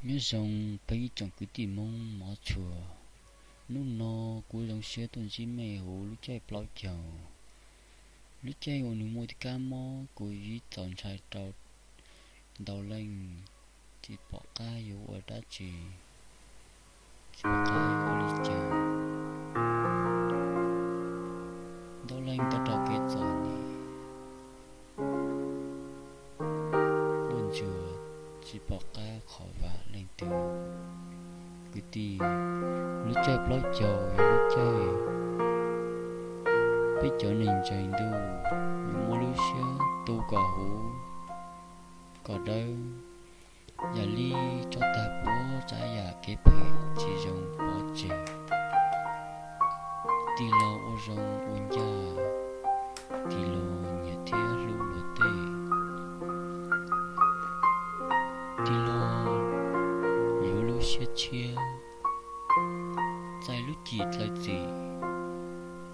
Nyob zoo peb ib tsoom kwv tij Hmoob mov tshua. Hnub no kuv zoo siab tuaj ntsib mej huv lub caij plaub caug, lub caij uas nws muaj tej kab mob kuv ib txaus ntshai rau ntau leej tsis pom qab yuav ua dab tsi, tsis pom qab yuav ua li cas. Ntau leej tau raug kev txom nyem, quaj ntsuag tsis pom qab qhov vam leej twg. Kwv tij, lub caij plaub caug yog lub caij peb cov neeg ntseeg ntuj yuav muaj lub siab tu kom huv kom dawb, yam li tso tag puab tsav yam kev phem tsis zoo pov tseg, tig los ua zoo ua ncaj, tig los nyiam thiab hlub luag tej, tig los yuav lub siab tshiab, txais lub cim dlaws txim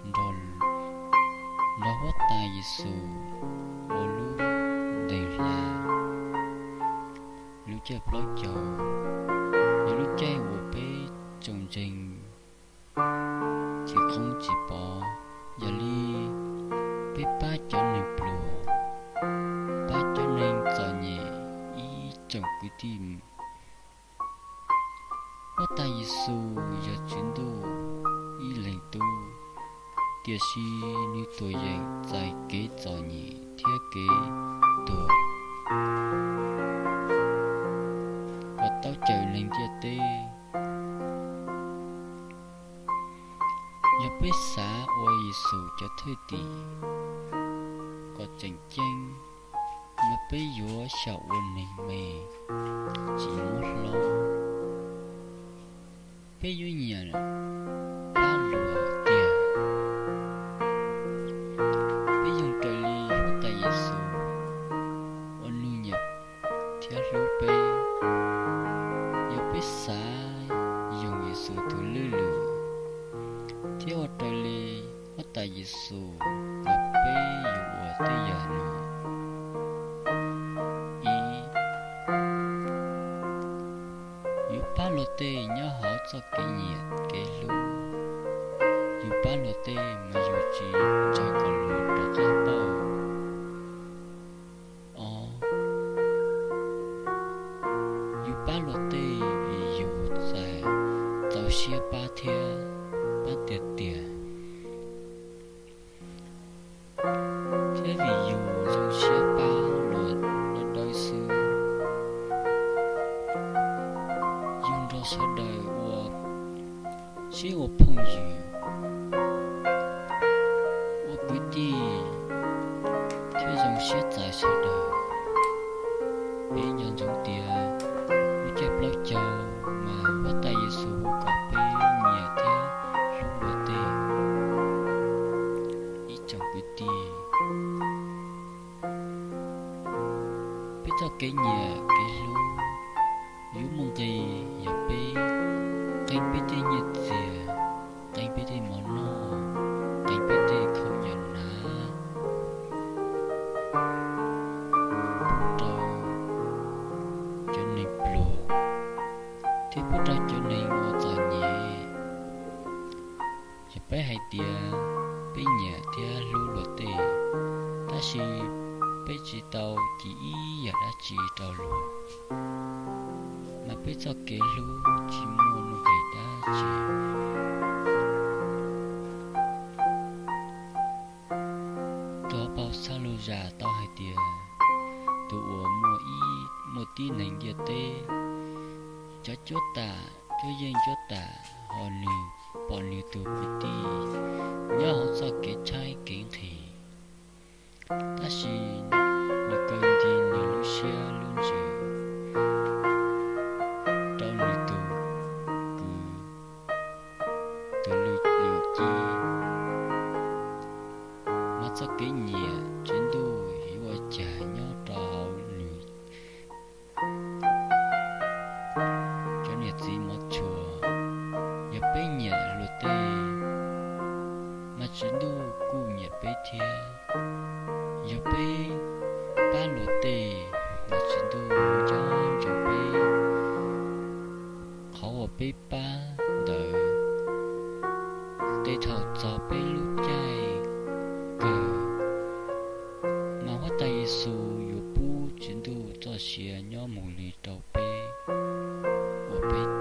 nrog huab tais Yexus ua lub ntees hla. Lub caij plaub caug yog lub caij uas peb tsoom ntseeg tsis qoob tsis pov, yog li peb pab cov neeg pluag, pab cov neeg txom nyem ib tsoom kwv tij. Huab tais Yexus yog Tswv Ntuj ib leeg tub, tiam sis nws tuam yeem txais kev txom nyem thiab kev tuag kom tau cawm neeg ntiaj teb. Yog peb xav ua Yexus cov thwj tim kom tseem ceeb, mas peb yuav xyaum ua neeg me, tsis muab hlob. Peb yuav nyiam pab luag tiag. Peb yoog raws li huab tais Yexus uas nws nyiam thiab hlub peb. Yog peb xav yoog Yexus tus lwj lwm thiab ua raws li huab tais Yexus, mas peb yuav ua tej yam no. Ib, yus pab luag tej nyob hauv txoj kev nyiam kev hlub. Yus pab luag tej mas yus tsis ntshaw kom luag rov qab pauj. Ob, yus pab luag tej vim yus txais txaus siab pab thiab pab tiag tiag, thiab vim yus zoo siab pab luag dawb dawb xwb. Yus nrog sawv daws ua, sib ua phooj ywg, ua kwv tij, thiab zoo siab txais sawv daws. Peb nco ntsoov tias lub caij plaub caug mas huab tais Yexus hu kom peb nyiam thiab hlub luag tej. Ib tsoom kwv tij, peb txoj kev nyiam kev hlub yuav muaj nqis yog peb qee peb tej nyiaj txiag, qee peb tej mov noj, qee peb tej khaub ncaws hnav pub rau cov neeg pluag thiab pub rau cov neeg uas txom nyem. Yog peb hais tias peb nyiam thiab hlub luag tej, tab sis peb tsis tau ci ib yam dab tsi rau luag, mas peb txoj kev hlub tsis muaj nuj nqis dab tsi. Tus hauv paus Xaluza tau hais tias, tus uas muaj ib, muaj tib neeg ntiaj teb, cov cuab tam, cuab yeej cuab tam, ho nws pom nws tus kwv tij nyob hauv txoj kev tshaib kev nqhis, tab sis nws kaw nti nws lub siab lub ntsws rau nws tus kwv, tus lwm ci, mas txoj kev nyiam Tswv Ntuj yuav ua cas nyob rau hauv nws. Cov niam txiv mov tshua, yog peb nyiam luag tej, mas Tswv Ntuj kuj nyiam peb thiab. Yog peb pab luag tej, mas Tswv Ntuj Tab tais Yexus yuav pub Tswv Ntuj txoj sia nyob mus li rau peb, uas peb